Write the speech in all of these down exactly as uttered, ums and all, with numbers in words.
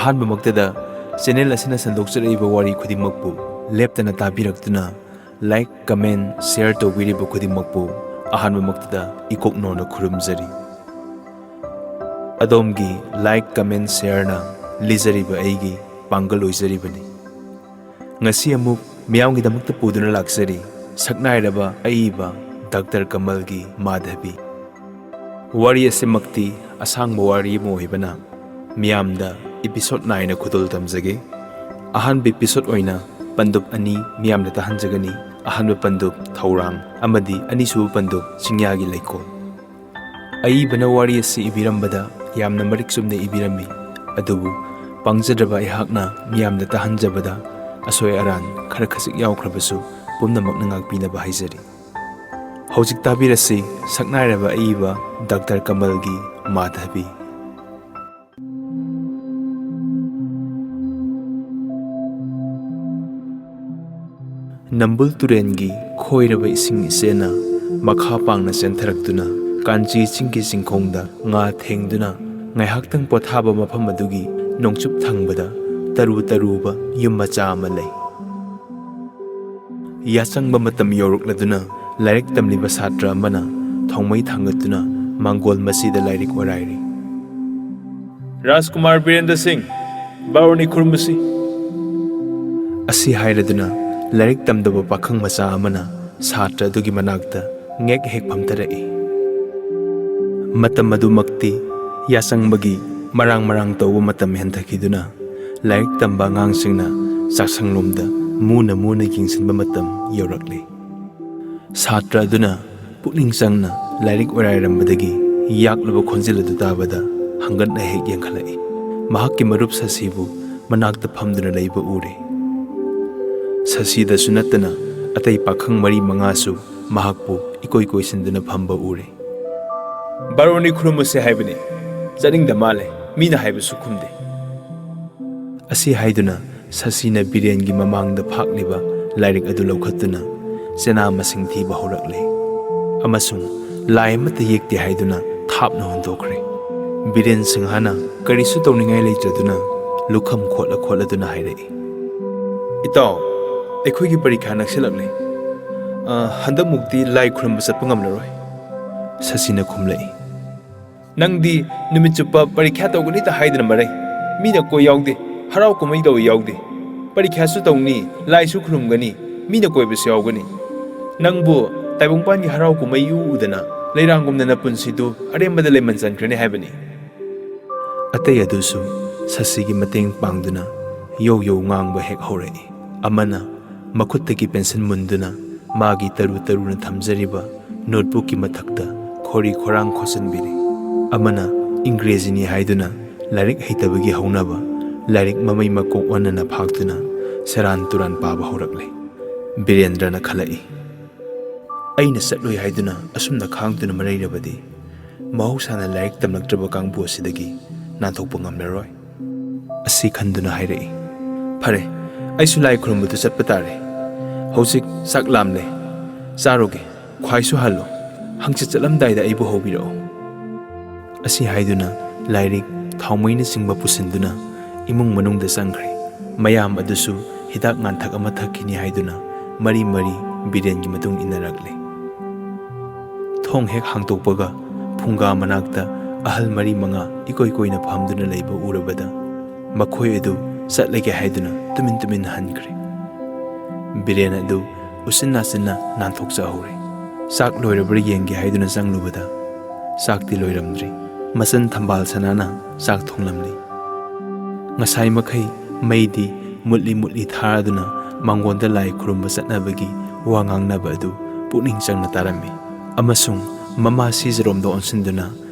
ꯑꯍꯥꯟꯕꯃꯛꯇꯗ, channel ꯑꯁꯤꯅ ꯁꯟꯗꯣꯛꯆꯔꯛꯏꯕ ꯋꯥꯔꯤ ꯈꯨꯗꯤꯡꯃꯛꯄꯨ ꯂꯦꯞꯇꯅ ꯇꯥꯕꯤꯔꯛꯇꯨꯅ, ꯂꯥꯏꯛ, ꯀꯃꯦꯟ, ꯁꯦꯌꯔ ꯇꯧꯕꯤꯔꯤꯕ ꯈꯨꯗꯤꯡꯃꯛꯄꯨ ꯑꯍꯥꯟꯕꯃꯛꯇꯗ ꯏꯀꯣꯛꯅꯣꯅ ꯈꯨꯔꯨꯝꯖꯔꯤ꯫ ꯑꯗꯣꯝꯒꯤ ꯂꯥꯏꯛ, ꯀꯃꯦꯟ, ꯁꯦꯌꯔꯅ ꯂꯤꯖꯔꯤꯕ ꯑꯩꯒꯤ ꯄꯥꯡꯒꯜ ꯑꯣꯏꯖꯔꯤꯕꯅꯤ꯫ ꯉꯁꯤ ꯑꯃꯨꯛ ꯃꯤꯌꯥꯝꯒꯤꯗꯃꯛꯇ ꯄꯨꯗꯨꯅ ꯂꯥꯛꯆꯔꯤ, ꯁꯛꯅꯥꯏꯔꯕ ꯑꯏꯕ ꯗꯥꯛꯇꯔ ꯀꯃꯜꯒꯤ ꯃꯥꯙꯕꯤ꯫ ꯋꯥꯔꯤ ꯑꯁꯤꯃꯛꯇꯤ ꯑꯁꯥꯡꯕ ꯋꯥꯔꯤ ꯑꯃ ꯑꯣꯏꯕꯅ, ꯃꯤꯌꯥꯝꯗ ꯏꯄꯤꯁꯣꯗ ꯅꯥꯏꯅ ꯈꯨꯗꯣꯜ ꯇꯝꯖꯒꯦ꯫ ꯑꯍꯥꯟꯕ ꯏꯄꯤꯁꯣꯗ ꯑꯣꯏꯅ ꯄꯟꯗꯨꯞ ꯑꯅꯤ ꯃꯤꯌꯥꯝꯗ ꯇꯥꯍꯟꯖꯒꯅꯤ꯫ ꯑꯍꯥꯟꯕ ꯄꯟꯗꯨꯞ ꯊꯧꯔꯥꯡ ꯑꯃꯗꯤ ꯑꯅꯤꯁꯨꯕ ꯄꯟꯗꯨꯞ ꯆꯤꯡꯌꯥꯒꯤ ꯂꯩꯀꯣꯜ꯫ ꯑꯏꯕꯅ ꯋꯥꯔꯤ ꯑꯁꯤ ꯏꯕꯤꯔꯝꯕꯗ ꯌꯥꯝꯅ ꯃꯔꯤꯛ ꯆꯨꯝꯅ ꯏꯕꯤꯔꯝꯃꯤ, ꯑꯗꯨꯕꯨ ꯄꯪꯖꯗ꯭ꯔꯕ ꯑꯩꯍꯥꯛꯅ ꯃꯤꯌꯥꯝꯗ ꯇꯥꯍꯟꯖꯕꯗ ꯑꯁꯣꯏ ꯑꯔꯥꯟ ꯈꯔ ꯈꯖꯤꯛ ꯌꯥꯎꯈ꯭ꯔꯕꯁꯨ ꯄꯨꯝꯅꯃꯛꯅ ꯉꯥꯛꯄꯤꯅꯕ ꯍꯥꯏꯖꯔꯤ꯫ ꯍꯧꯖꯤꯛ ꯇꯥꯕꯤꯔꯁꯤ ꯁꯛꯅꯥꯏꯔꯕ ꯑꯏꯕ ꯗꯥꯛꯇꯔ ꯀꯃꯜꯒꯤ ꯃꯥꯙꯕꯤ꯫ ꯅꯝꯕꯨꯜ ꯇꯨꯔꯦꯟꯒꯤ ꯈꯣꯏꯔꯕ ꯏꯁꯤꯡ ꯏꯆꯦꯅ ꯃꯈꯥ ꯄꯥꯡꯅ ꯆꯦꯟꯊꯔꯛꯇꯨꯅ ꯀꯥꯟꯆꯤ ꯆꯤꯡꯒꯤ ꯆꯤꯡꯈꯣꯡꯗ ꯉꯥ ꯊꯦꯡꯗꯨꯅ ꯉꯥꯏꯍꯥꯛꯇꯪ ꯄꯣꯊꯥꯕ ꯃꯐꯝ ꯑꯗꯨꯒꯤ ꯅꯣꯡꯆꯨꯞ ꯊꯪꯕꯗ ꯇꯔꯨ ꯇꯔꯨꯕ ꯌꯨꯝ ꯃꯆꯥ ꯑꯃ ꯂꯩ꯫ ꯌꯥꯆꯪꯕ ꯃꯇꯝ ꯌꯧꯔꯛꯂꯗꯨꯅ ꯂꯥꯏꯔꯤꯛ ꯇꯝꯂꯤꯕ ꯁꯥꯇ꯭ꯔ ꯑꯃꯅ ꯊꯧꯃꯩ ꯊꯥꯡꯒꯠꯇꯨꯅ ꯃꯥꯡꯒꯣꯜ ꯃꯁꯤꯗ ꯂꯥꯏꯔꯤꯛ ꯑꯣꯔꯥꯏꯔꯤ꯫ "ꯔꯥꯖꯀꯨꯃꯥꯔ ꯕꯤꯔꯦꯟꯗ꯭ꯔ ꯁꯤꯡ, ꯕꯥꯔꯨꯅꯤ ꯈꯨꯔꯨꯝꯕꯁꯤ!" ꯑꯁꯤ ꯍꯥꯏꯔꯗꯨꯅ ꯂꯥꯏꯔꯤꯛ ꯇꯝꯗꯕ ꯄꯥꯈꯪ ꯃꯆꯥ ꯑꯃꯅ ꯁꯥꯇ꯭ꯔ ꯑꯗꯨꯒꯤ ꯃꯅꯥꯛꯇ ꯉꯦꯛ ꯍꯦꯛ ꯐꯝꯊꯔꯛꯏ꯫ ꯃꯇꯝ ꯑꯗꯨꯃꯛꯇꯤ ꯌꯥꯆꯪꯕꯒꯤ ꯃꯔꯥꯡ ꯃꯔꯥꯡ ꯇꯧꯕ ꯃꯇꯝ ꯍꯦꯟꯊꯈꯤꯗꯨꯅ ꯂꯥꯏꯔꯤꯛ ꯇꯝꯕ ꯑꯉꯥꯡꯁꯤꯡꯅ ꯆꯥꯛꯁꯪꯂꯣꯝꯗ ꯃꯨꯅ ꯃꯨꯅ ꯌꯦꯡꯁꯤꯟꯕ ꯃꯇꯝ ꯌꯧꯔꯛꯂꯤ꯫ ꯁꯥꯇ꯭ꯔ ꯑꯗꯨꯅ ꯄꯨꯛꯅꯤꯡ ꯆꯪꯅ ꯂꯥꯏꯔꯤꯛ ꯑꯣꯔꯥꯏꯔꯝꯕꯗꯒꯤ ꯌꯥꯛꯂꯕ ꯈꯣꯟꯖꯦꯜ ꯑꯗꯨ ꯇꯥꯕꯗ ꯍꯪꯒꯠꯅ ꯍꯦꯛ ꯌꯦꯡꯈꯠꯂꯛꯏ꯫ ꯃꯍꯥꯛꯀꯤ ꯃꯔꯨꯞ ꯁꯁꯤꯕꯨ ꯃꯅꯥꯛꯇ ꯐꯝꯗꯨꯅ ꯂꯩꯕ ꯎꯔꯦ꯫ ꯁꯁꯤꯗꯁꯨ ꯅꯠꯇꯅ ꯑꯇꯩ ꯄꯥꯈꯪ ꯃꯔꯤ ꯃꯉꯥꯁꯨ ꯃꯍꯥꯛꯄꯨ ꯏꯀꯣꯏ ꯀꯣꯏꯁꯤꯟꯗꯨꯅ ꯐꯝꯕ ꯎꯔꯦ꯫ "ꯕꯥꯔꯣꯅꯤ ꯈꯨꯔꯨꯝꯃꯁꯦ ꯍꯥꯏꯕꯅꯤ, ꯆꯠꯅꯤꯡꯗ ꯃꯥꯜꯂꯦ, ꯃꯤꯅ ꯍꯥꯏꯕꯁꯨ ꯈꯨꯝꯗꯦ꯫" ꯑꯁꯤ ꯍꯥꯏꯗꯨꯅ ꯁꯁꯤꯅ ꯕꯤꯔꯦꯟꯒꯤ ꯃꯃꯥꯡꯗ ꯐꯥꯛꯂꯤꯕ ꯂꯥꯏꯔꯤꯛ ꯑꯗꯨ ꯂꯧꯈꯠꯇꯨꯅ ꯆꯦꯅꯥ ꯃꯁꯤꯡ ꯊꯤꯕ ꯍꯧꯔꯛꯂꯦ ꯑꯃꯁꯨꯡ ꯂꯥꯏ ꯑꯃꯠꯇ ꯌꯦꯛꯇꯦ ꯍꯥꯏꯗꯨꯅ ꯊꯥꯞꯅ ꯍꯨꯟꯗꯣꯛꯈ꯭ꯔꯦ꯫ ꯕꯤꯔꯦꯟ ꯁꯤꯡꯍꯅ ꯀꯔꯤꯁꯨ ꯇꯧꯅꯤꯡꯉꯥꯏ ꯂꯩꯇ꯭ꯔꯗꯨꯅ ꯂꯨꯈꯝ ꯈꯣꯠꯂ ꯈꯣꯠꯂꯗꯨꯅ ꯍꯥꯏꯔꯛꯏ, "ꯏꯇꯥꯎ, ꯑꯩꯈꯣꯏꯒꯤ ꯄꯔꯤꯈꯥ ꯅꯛꯁꯤꯜꯂꯛꯂꯦ꯫ ꯑ, ꯍꯟꯗꯛꯃꯨꯛꯇꯤ ꯂꯥꯏ ꯈꯨꯔꯨꯝꯕ ꯆꯠꯄ ꯉꯝꯂꯔꯣꯏ", ꯁꯁꯤꯅ ꯈꯨꯝꯂꯛꯏ꯫ "ꯅꯪꯗꯤ ꯅꯨꯃꯤꯠ ꯆꯨꯞꯄ ꯄꯔꯤꯈ꯭ꯌꯥ ꯇꯧꯒꯅꯤꯇ ꯍꯥꯏꯗꯅ ꯃꯔꯩ꯫ ꯃꯤꯅ ꯀꯣꯏ ꯌꯥꯎꯗꯦ, ꯍꯔꯥꯎ ꯀꯨꯝꯍꯩ ꯇꯧꯏ ꯌꯥꯎꯗꯦ꯫ ꯄꯔꯤꯈ꯭ꯌꯥꯁꯨ ꯇꯧꯅꯤ, ꯂꯥꯏꯁꯨ ꯈꯨꯔꯨꯝꯒꯅꯤ, ꯃꯤꯅ ꯀꯣꯏꯕꯁꯨ ꯌꯥꯎꯒꯅꯤ꯫ ꯅꯪꯕꯨ ꯇꯥꯏꯕꯪꯄꯥꯟꯒꯤ ꯍꯔꯥꯎ ꯀꯨꯝꯍꯩ ꯏꯎ ꯎꯗꯅ ꯂꯩꯔꯥꯡꯒꯨꯝꯅ ꯅꯄꯨꯟꯁꯤꯗꯨ ꯑꯔꯦꯝꯕꯗ ꯂꯩꯃꯟ ꯆꯟꯈ꯭ꯔꯅꯤ ꯍꯥꯏꯕꯅꯤ꯫" ꯑꯇꯩ ꯑꯗꯨꯁꯨ ꯁꯁꯤꯒꯤ ꯃꯇꯦꯡ ꯄꯥꯡꯗꯨꯅ ꯌꯧ ꯌꯧ ꯉꯥꯡꯕ ꯍꯦꯛ ꯍꯧꯔꯛꯏ꯫ ꯑꯃꯅ ꯃꯈꯨꯠꯇꯒꯤ ꯄꯦꯟꯁꯤꯜ ꯃꯨꯟꯗꯨꯅ ꯃꯥꯒꯤ ꯇꯔꯨ ꯇꯔꯨꯅ ꯊꯝꯖꯔꯤꯕ ꯅꯣꯠꯕꯨꯛꯀꯤ ꯃꯊꯛꯇ ꯈꯣꯔꯤ ꯈꯣꯔꯥꯡ ꯈꯣꯠꯆꯟꯕꯤꯔꯤ꯫ ꯑꯃꯅ ꯏꯪꯒ꯭ꯔꯦꯖꯤꯅꯤ ꯍꯥꯏꯗꯨꯅ ꯂꯥꯏꯔꯤꯛ ꯍꯩꯇꯕꯒꯤ ꯍꯧꯅꯕ ꯂꯥꯏꯔꯤꯛ ꯃꯃꯩ ꯃꯀꯣꯛ ꯑꯣꯟꯅꯅ ꯐꯥꯛꯇꯨꯅ ꯁꯦꯔꯥꯟ ꯇꯨꯔꯥꯟ ꯄꯥꯕ ꯍꯧꯔꯛꯂꯦ꯫ ꯕꯤꯔꯦꯟꯗ꯭ꯔꯅ ꯈꯜꯂꯛꯏ, "ꯑꯩꯅ ꯆꯠꯂꯣꯏ ꯍꯥꯏꯗꯨꯅ ꯑꯁꯨꯝꯅ ꯈꯥꯡꯗꯨꯅ ꯃꯔꯩꯔꯕꯗꯤ ꯃꯍꯧꯁꯥꯅ ꯂꯥꯏꯔꯤꯛ ꯇꯝꯂꯛꯇ꯭ꯔꯕ ꯀꯥꯡꯕꯨ ꯑꯁꯤꯗꯒꯤ ꯅꯥꯟꯊꯣꯛꯄ ꯉꯝꯂꯔꯣꯏ" ꯑꯁꯤ ꯈꯟꯗꯨꯅ ꯍꯥꯏꯔꯛꯏ꯫ "ꯐꯔꯦ, ꯑꯩꯁꯨ ꯂꯥꯏ ꯈꯨꯔꯨꯝꯕꯗꯨ ꯆꯠꯄ ꯇꯥꯔꯦ꯫ ꯍꯧꯖꯤꯛ ꯆꯥꯛ ꯂꯥꯝꯂꯦ, ꯆꯥꯔꯨꯒꯦ꯫ ꯈ꯭ꯋꯥꯏꯁꯨ ꯍꯜꯂꯣ, ꯍꯪꯆꯤꯠ ꯆꯠꯂꯝꯗꯥꯏꯗ ꯑꯩꯕꯨ ꯍꯧꯕꯤꯔꯛꯑꯣ" ꯑꯁꯤ ꯍꯥꯏꯗꯨꯅ ꯂꯥꯏꯔꯤꯛ, ꯊꯥꯎꯃꯩꯅꯆꯤꯡꯕ ꯄꯨꯁꯤꯟꯗꯨꯅ ꯏꯃꯨꯡ ꯃꯅꯨꯡꯗ ꯆꯪꯈ꯭ꯔꯦ꯫ ꯃꯌꯥꯝ ꯑꯗꯨꯁꯨ ꯍꯤꯗꯥꯛ ꯉꯥꯟꯊꯛ ꯑꯃ ꯊꯛꯈꯤꯅꯤ ꯍꯥꯏꯗꯨꯅ ꯃꯔꯤ ꯃꯔꯤ ꯕꯤꯔꯦꯟꯒꯤ ꯃꯇꯨꯡ ꯏꯟꯅꯔꯛꯂꯦ꯫ ꯊꯣꯡ ꯍꯦꯛ ꯍꯥꯡꯗꯣꯛꯄꯒ ꯐꯨꯡꯒꯥ ꯃꯅꯥꯛꯇ ꯑꯍꯜ ꯃꯔꯤ ꯃꯉꯥ ꯏꯀꯣꯏ ꯀꯣꯏꯅ ꯐꯝꯗꯨꯅ ꯂꯩꯕ ꯎꯔꯕꯗ ꯃꯈꯣꯏ ꯑꯗꯨ ꯆꯠꯂꯒꯦ ꯍꯥꯏꯗꯨꯅ ꯇꯨꯃꯤꯟ ꯇꯨꯃꯤꯟ ꯍꯟꯈ꯭ꯔꯦ꯫ ꯕꯤꯔꯦꯟ ꯑꯗꯨ ꯎꯆꯤꯟ ꯅꯥꯆꯤꯟꯅ ꯅꯥꯟꯊꯣꯛꯆꯍꯧꯔꯦ꯫ ꯆꯥꯛ ꯂꯣꯏꯔꯕ꯭ꯔꯥ ꯌꯦꯡꯒꯦ ꯍꯥꯏꯗꯨꯅ ꯆꯪꯂꯨꯕꯗ ꯆꯥꯛꯇꯤ ꯂꯣꯏꯔꯝꯗ꯭ꯔꯤ꯫ ꯃꯆꯟ ꯊꯝꯕꯥꯜ ꯁꯅꯥꯅ ꯆꯥꯛ ꯊꯣꯡꯂꯝꯂꯤ꯫ ꯉꯁꯥꯏ ꯃꯈꯩ ꯃꯩꯗꯤ ꯃꯨꯠꯂꯤ ꯃꯨꯠꯂꯤ ꯊꯥꯔꯗꯨꯅ ꯃꯥꯡꯒꯣꯟꯗ ꯂꯥꯏ ꯈꯨꯔꯨꯝꯕ ꯆꯠꯅꯕꯒꯤ ꯋꯥ ꯉꯥꯡꯅꯕ ꯑꯗꯨ ꯄꯨꯛꯅꯤꯡ ꯆꯪꯅ ꯇꯥꯔꯝꯃꯤ꯫ ꯑꯃꯁꯨꯡ ꯃꯃꯥ ꯁꯤꯖꯔꯣꯝꯗ ꯑꯣꯟꯁꯤꯟꯗꯨꯅ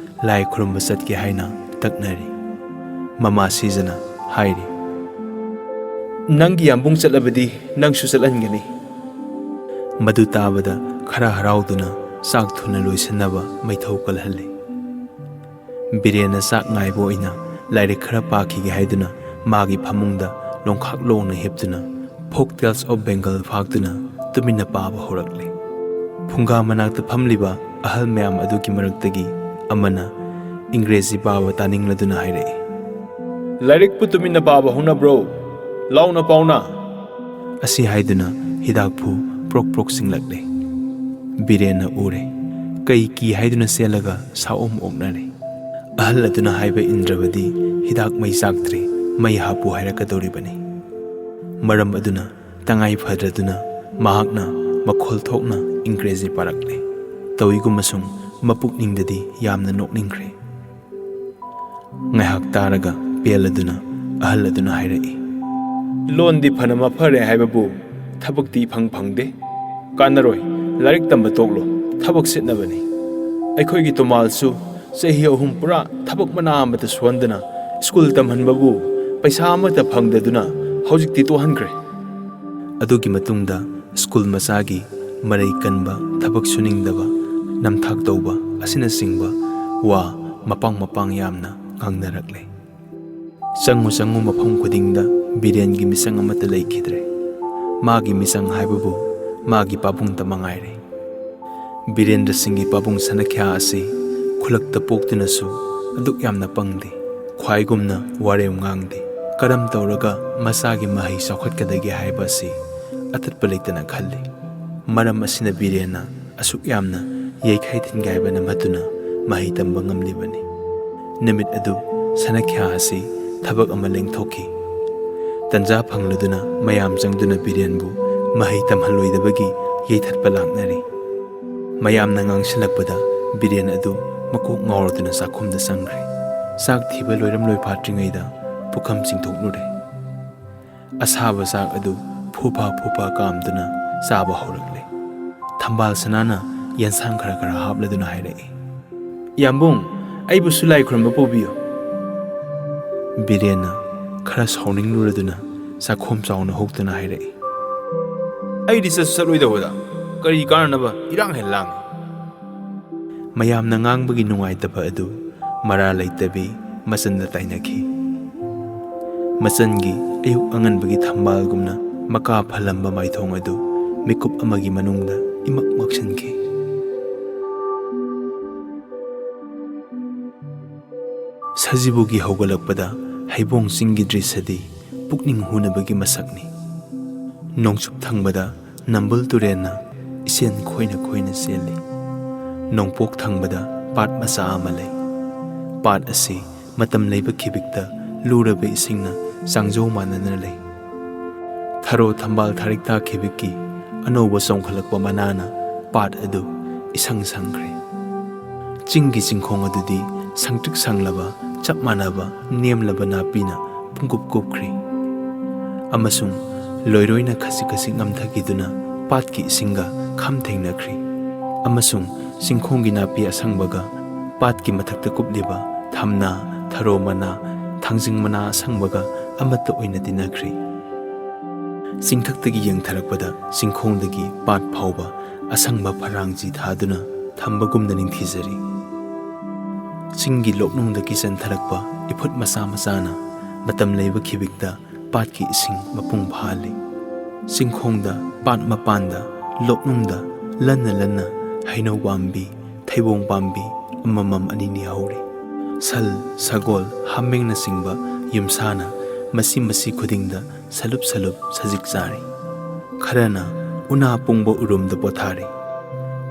ꯂꯥꯏ ꯈꯨꯔꯨꯝꯕ ꯆꯠꯀꯦ ꯍꯥꯏꯅ ꯇꯛꯅꯔꯤ꯫ ꯃꯃꯥ ꯁꯤꯖꯅ ꯍꯥꯏꯔꯤ, "ꯅꯪꯒꯤ ꯌꯥꯝꯕꯨꯡ ꯆꯠꯂꯕꯗꯤ ꯅꯪꯁꯨ ꯆꯠꯍꯟꯒꯅꯤ꯫" ꯃꯗꯨ ꯇꯥꯕꯗ ꯈꯔ ꯍꯔꯥꯎꯗꯨꯅ ꯆꯥꯛ ꯊꯨꯅ ꯂꯣꯏꯁꯤꯟꯅꯕ ꯃꯩꯊꯧ ꯀꯜꯍꯜꯂꯤ꯫ ꯕꯤꯔꯦꯟꯅ ꯆꯥꯛ ꯉꯥꯏꯕ ꯑꯣꯏꯅ ꯂꯥꯏꯔꯤꯛ ꯈꯔ ꯄꯥꯈꯤꯒꯦ ꯍꯥꯏꯗꯨꯅ ꯃꯥꯒꯤ ꯐꯃꯨꯡꯗ ꯂꯣꯡꯈꯥꯛ ꯂꯣꯡꯅ ꯍꯤꯞꯇꯨꯅ Folk Tales of Bengal ꯐꯥꯛꯇꯨꯅ ꯇꯨꯃꯤꯟꯅ ꯄꯥꯕ ꯍꯧꯔꯛꯂꯦ꯫ ꯐꯨꯡꯒꯥ ꯃꯅꯥꯛꯇ ꯐꯝꯂꯤꯕ ꯑꯍꯜ ꯃꯌꯥꯝ ꯑꯗꯨꯒꯤ ꯃꯔꯛꯇꯒꯤ ꯑꯃꯅ ꯏꯪꯒ꯭ꯔꯦꯖꯤ ꯄꯥꯕ ꯇꯥꯅꯤꯡꯂꯗꯨꯅ ꯍꯥꯏꯔꯛꯏ, "ꯂꯥꯏꯔꯤꯛꯄꯨ ꯇꯨꯃꯤꯟꯅ ꯄꯥꯕ ꯍꯧꯅꯕ꯭ꯔꯣ? ꯂꯥꯎꯅ ꯄꯥꯎꯅ!" ꯑꯁꯤ ꯍꯥꯏꯗꯨꯅ ꯍꯤꯗꯥꯛꯐꯨ ꯄ꯭ꯔꯣꯛ ꯄ꯭ꯔꯣꯛ ꯆꯤꯡꯂꯛꯂꯦ꯫ ꯕꯤꯔꯦꯟꯅ ꯎꯔꯦ꯫ ꯀꯩ ꯀꯤ ꯍꯥꯏꯗꯨꯅ ꯆꯦꯜꯂꯒ ꯁꯥꯑꯣꯝ ꯑꯣꯛꯅꯔꯦ꯫ ꯑꯍꯜ ꯑꯗꯨꯅ ꯍꯥꯏꯕ ꯏꯟꯗ꯭ꯔꯕꯗꯤ ꯍꯤꯗꯥꯛ ꯃꯩ ꯆꯥꯛꯇ꯭ꯔꯦ, ꯃꯩ ꯍꯥꯞꯄꯨ ꯍꯥꯏꯔꯛꯀꯗꯧꯔꯤꯕꯅꯤ꯫ ꯃꯔꯝ ꯑꯗꯨꯅ ꯇꯉꯥꯏ ꯐꯗ꯭ꯔꯗꯨꯅ ꯃꯍꯥꯛꯅ ꯃꯈꯣꯜ ꯊꯣꯛꯅ ꯏꯪꯒ꯭ꯔꯦꯖꯤ ꯄꯥꯔꯛꯂꯦ꯫ ꯇꯧꯏꯒꯨꯝꯕꯁꯨꯡ ꯃꯄꯨꯛꯅꯤꯡꯗꯗꯤ ꯌꯥꯝꯅ ꯅꯣꯛꯅꯤꯡꯈ꯭ꯔꯦ꯫ ꯉꯥꯏꯍꯥꯛ ꯇꯥꯔꯒ ꯄꯦꯜꯂꯗꯨꯅ ꯑꯍꯜ ꯑꯗꯨꯅ ꯍꯥꯏꯔꯛꯏ, "ꯂꯣꯟꯗꯤ ꯐꯅ ꯃꯐꯔꯦ ꯍꯥꯏꯕꯕꯨ ꯊꯕꯛꯇꯤ ꯏꯐꯪ ꯐꯪꯗꯦ꯫ ꯀꯥꯟꯅꯔꯣꯏ, ꯂꯥꯏꯔꯤꯛ ꯇꯝꯕ ꯇꯣꯛꯂꯣ, ꯊꯕꯛ ꯁꯤꯠꯅꯕꯅꯤ꯫ ꯑꯩꯈꯣꯏꯒꯤ ꯇꯣꯃꯥꯜꯁꯨ ꯆꯍꯤ ꯑꯍꯨꯝ ꯄꯨꯔꯥ ꯊꯕꯛ ꯃꯅꯥ ꯑꯃꯠꯇ ꯁꯨꯍꯟꯗꯅ ꯁ꯭ꯀꯨꯜ ꯇꯝꯍꯟꯕꯕꯨ ꯄꯩꯁꯥ ꯑꯃꯠꯇ ꯐꯪꯗꯗꯨꯅ ꯍꯧꯖꯤꯛꯇꯤ ꯇꯣꯛꯍꯟꯈ꯭ꯔꯦ꯫" ꯑꯗꯨꯒꯤ ꯃꯇꯨꯡꯗ ꯁ꯭ꯀꯨꯜ ꯃꯆꯥꯒꯤ ꯃꯔꯩ ꯀꯟꯕ, ꯊꯕꯛ ꯁꯨꯅꯤꯡꯗꯕ, ꯅꯝꯊꯥꯛ ꯇꯧꯕ ꯑꯁꯤꯅꯆꯤꯡꯕ ꯋꯥ ꯃꯄꯥꯡ ꯃꯄꯥꯡ ꯌꯥꯝꯅ ꯉꯥꯡꯅꯔꯛꯂꯦ꯫ ꯆꯪꯉꯨ ꯆꯪꯉꯨ ꯃꯐꯝ ꯈꯨꯗꯤꯡꯗ ꯕꯤꯔꯦꯟꯒꯤ ꯃꯤꯆꯪ ꯑꯃꯠꯇ ꯂꯩꯈꯤꯗ꯭ꯔꯦ꯫ ꯃꯥꯒꯤ ꯃꯤꯆꯪ ꯍꯥꯏꯕꯕꯨ ꯃꯥꯒꯤ ꯄꯥꯕꯨꯡꯇ ꯃꯉꯥꯏꯔꯦ꯫ ꯕꯤꯔꯦꯟꯗ꯭ꯔ ꯁꯤꯡꯒꯤ ꯄꯥꯕꯨꯡ ꯁꯅꯈ꯭ꯌꯥ ꯑꯁꯤ ꯈꯨꯂꯛꯇ ꯄꯣꯛꯇꯨꯅꯁꯨ ꯑꯗꯨꯛ ꯌꯥꯝꯅ ꯄꯪꯗꯦ꯫ ꯈ꯭ꯋꯥꯏꯒꯨꯝꯅ ꯋꯥꯔꯦꯝ ꯉꯥꯡꯗꯦ꯫ ꯀꯔꯝ ꯇꯧꯔꯒ ꯃꯆꯥꯒꯤ ꯃꯍꯩ ꯆꯥꯎꯈꯠꯀꯗꯒꯦ ꯍꯥꯏꯕ ꯑꯁꯤ ꯑꯊꯠꯄ ꯂꯩꯇꯅ ꯈꯜꯂꯤ꯫ ꯃꯔꯝ ꯑꯁꯤꯅ ꯕꯤꯔꯦꯟꯅ ꯑꯁꯨꯛ ꯌꯥꯝꯅ ꯌꯩꯈꯥꯏ ꯊꯤꯟꯒꯥꯏꯕ ꯅꯝꯍꯠꯇꯨꯅ ꯃꯍꯩ ꯇꯝꯕ ꯉꯝꯂꯤꯕꯅꯤ꯫ ꯅꯨꯃꯤꯠ ꯑꯗꯨ ꯁꯅꯈ꯭ꯌꯥ ꯑꯁꯤ ꯊꯕꯛ ꯑꯃ ꯂꯦꯡꯊꯣꯛꯈꯤ꯫ ꯇꯟꯖꯥ ꯐꯪꯂꯗꯨꯅ ꯃꯌꯥꯝ ꯆꯪꯗꯨꯅ ꯕꯤꯔꯦꯟꯕꯨ ꯃꯍꯩ ꯇꯝꯍꯜꯂꯣꯏꯗꯕꯒꯤ ꯌꯩꯊꯠꯄ ꯂꯥꯛꯅꯔꯤ꯫ ꯃꯌꯥꯝꯅ ꯉꯥꯡꯁꯤꯜꯂꯛꯄꯗ ꯕꯤꯔꯦꯟ ꯑꯗꯨ ꯃꯀꯣꯛ ꯉꯥꯎꯔꯗꯨꯅ ꯆꯥꯛꯈꯨꯝꯗ ꯆꯪꯈ꯭ꯔꯦ꯫ ꯆꯥꯛ ꯊꯤꯕ ꯂꯣꯏꯔꯝꯂꯣꯏ ꯐꯥꯠꯇ꯭ꯔꯤꯉꯩꯗ ꯄꯨꯈꯝ ꯆꯤꯡꯊꯣꯛꯂꯨꯔꯦ꯫ ꯑꯁꯥꯕ ꯆꯥꯛ ꯑꯗꯨ ꯐꯨꯐꯥ ꯐꯨꯐꯥ ꯀꯥꯝꯗꯨꯅ ꯆꯥꯕ ꯍꯧꯔꯛꯂꯦ꯫ ꯊꯝꯕꯥꯜ ꯁꯅꯥꯅ ꯌꯦꯟꯁꯥꯡ ꯈꯔ ꯈꯔ ꯍꯥꯞꯂꯗꯨꯅ ꯍꯥꯏꯔꯛꯏ, "ꯌꯥꯝꯕꯨꯡ, ꯑꯩꯕꯨꯁꯨ ꯂꯥꯏ ꯈꯨꯔꯨꯝꯕ ꯄꯨꯕꯤꯌꯨ꯫" ꯕꯤꯔꯦꯟꯅ ꯈꯔ ꯁꯥꯎꯅꯤꯡꯂꯨꯔꯗꯨꯅ ꯆꯥꯛꯈꯣꯝ ꯆꯥꯎꯅ ꯍꯨꯛꯇꯨꯅ ꯍꯥꯏꯔꯛꯏ, "ꯑꯩꯗꯤ ꯆꯠꯁꯨ ꯆꯠꯂꯣꯏꯗꯧꯕꯗ ꯀꯔꯤ ꯀꯥꯟꯅꯅꯕ ꯏꯔꯥꯡ ꯍꯦꯟ ꯂꯥꯡꯉꯤ?" ꯃꯌꯥꯝꯅ ꯉꯥꯡꯕꯒꯤ ꯅꯨꯡꯉꯥꯏꯇꯕ ꯑꯗꯨ ꯃꯔꯥ ꯂꯩꯇꯕꯤ ꯃꯆꯟꯗ ꯇꯥꯏꯅꯈꯤ꯫ ꯃꯆꯟꯒꯤ ꯑꯌꯨꯛ ꯑꯉꯟꯕꯒꯤ ꯊꯝꯕꯥꯜꯒꯨꯝꯅ ꯃꯀꯥ ꯐꯜꯂꯝꯕ ꯃꯥꯏꯊꯣꯡ ꯑꯗꯨ ꯃꯤꯀꯨꯞ ꯑꯃꯒꯤ ꯃꯅꯨꯡꯗ ꯏꯃꯛ ꯃꯛꯁꯤꯟꯈꯤ꯫ ꯁꯖꯤꯕꯨꯒꯤ ꯍꯧꯒꯠꯂꯛꯄꯗ ꯍꯩꯕꯣꯡ ꯆꯤꯡꯒꯤ ꯗ꯭ꯔꯤꯁ꯭ꯌꯗꯤ ꯄꯨꯛꯅꯤꯡ ꯍꯨꯅꯕꯒꯤ ꯃꯁꯛꯅꯤ꯫ ꯅꯣꯡꯆꯨꯞ ꯊꯪꯕꯗ ꯅꯝꯕꯨꯜ ꯇꯨꯔꯦꯜꯅ ꯏꯆꯦꯜ ꯈꯣꯏꯅ ꯈꯣꯏꯅ ꯆꯦꯜꯂꯤ꯫ ꯅꯣꯡꯄꯣꯛ ꯊꯪꯕꯗ ꯄꯥꯠ ꯃꯆꯥ ꯑꯃ ꯂꯩ꯫ ꯄꯥꯠ ꯑꯁꯤ ꯃꯇꯝ ꯂꯩꯕ ꯈꯤꯕꯤꯛꯇ ꯂꯨꯔꯕ ꯏꯁꯤꯡꯅ ꯆꯥꯡꯖꯧ ꯃꯥꯟꯅꯅ ꯂꯩ꯫ ꯊꯔꯣ ꯊꯝꯕꯥꯜ ꯊꯥꯔꯤꯛꯇꯥ ꯈꯤꯕꯤꯛꯀꯤ ꯑꯅꯧꯕ ꯆꯣꯡꯈꯠꯂꯛꯄ ꯃꯅꯥꯅ ꯄꯥꯠ ꯑꯗꯨ ꯏꯁꯪ ꯁꯪꯈ꯭ꯔꯦ꯫ ꯆꯤꯡꯒꯤ ꯆꯤꯡꯈꯣꯡ ꯑꯗꯨꯗꯤ ꯁꯪꯇ꯭ꯔꯤꯛ ꯁꯪꯂꯕ, ꯆꯞ ꯃꯥꯟꯅꯕ ꯅꯦꯝꯂꯕ ꯅꯥꯄꯤꯅ ꯄꯨꯡꯀꯨꯞ ꯀꯨꯞꯈ꯭ꯔꯤ꯫ ꯑꯃꯁꯨꯡ ꯂꯣꯏꯔꯣꯏꯅ ꯈꯖꯤꯛ ꯈꯖꯤꯛ ꯅꯝꯊꯈꯤꯗꯨꯅ ꯄꯥꯠꯀꯤ ꯏꯁꯤꯡꯒ ꯈꯝ ꯊꯦꯡꯅꯈ꯭ꯔꯤ꯫ ꯑꯃꯁꯨꯡ ꯆꯤꯡꯈꯣꯡꯒꯤ ꯅꯥꯄꯤ ꯑꯁꯪꯕꯒ ꯄꯥꯠꯀꯤ ꯃꯊꯛꯇ ꯀꯨꯞꯂꯤꯕ ꯊꯝꯅꯥ, ꯊꯔꯣ ꯃꯅꯥ, ꯊꯥꯡꯖꯤꯡ ꯃꯅꯥ ꯑꯁꯪꯕꯒ ꯑꯃꯠꯇ ꯑꯣꯏꯅ ꯇꯤꯟꯅꯈ꯭ꯔꯤ꯫ ꯆꯤꯡꯊꯛꯇꯒꯤ ꯌꯦꯡꯊꯔꯛꯄꯗ ꯆꯤꯡꯈꯣꯡꯗꯒꯤ ꯄꯥꯠ ꯐꯥꯎꯕ ꯑꯁꯪꯕ ꯐꯔꯥꯡꯖꯤ ꯊꯥꯗꯨꯅ ꯊꯝꯕꯒꯨꯝꯅ ꯅꯤꯡꯊꯤꯖꯔꯤ꯫ ꯆꯤꯡꯒꯤ ꯂꯣꯛꯅꯨꯡꯗꯒꯤ ꯆꯦꯟꯊꯔꯛꯄ ꯏꯐꯨꯠ ꯃꯆꯥ ꯃꯆꯥꯅ ꯃꯇꯝ ꯂꯩꯕ ꯈꯤꯕꯤꯛꯇ ꯄꯥꯠꯀꯤ ꯏꯁꯤꯡ ꯃꯄꯨꯡ ꯐꯥꯍꯜꯂꯤ꯫ ꯆꯤꯡꯈꯣꯡꯗ, ꯄꯥꯠ ꯃꯄꯥꯟꯗ, ꯂꯣꯛꯅꯨꯡꯗ ꯂꯟꯅ ꯂꯟꯅ ꯍꯩꯅꯧ ꯄꯥꯝꯕꯤ, ꯊꯩꯕꯣꯡ ꯄꯥꯝꯕꯤ ꯑꯃꯃꯝ ꯑꯅꯤꯅꯤ ꯍꯧꯔꯤ꯫ ꯁꯜ, ꯁꯒꯣꯜ, ꯍꯥꯃꯦꯡꯅꯆꯤꯡꯕ ꯌꯨꯝꯁꯥꯅ ꯃꯁꯤ ꯃꯁꯤ ꯈꯨꯗꯤꯡꯗ ꯁꯂꯨꯞ ꯁꯂꯨꯞ ꯁꯖꯤꯛ ꯆꯥꯔꯤ꯫ ꯈꯔꯅ ꯎꯅꯥ ꯄꯨꯡꯕ ꯎꯔꯨꯝꯗ ꯄꯣꯊꯥꯔꯤ꯫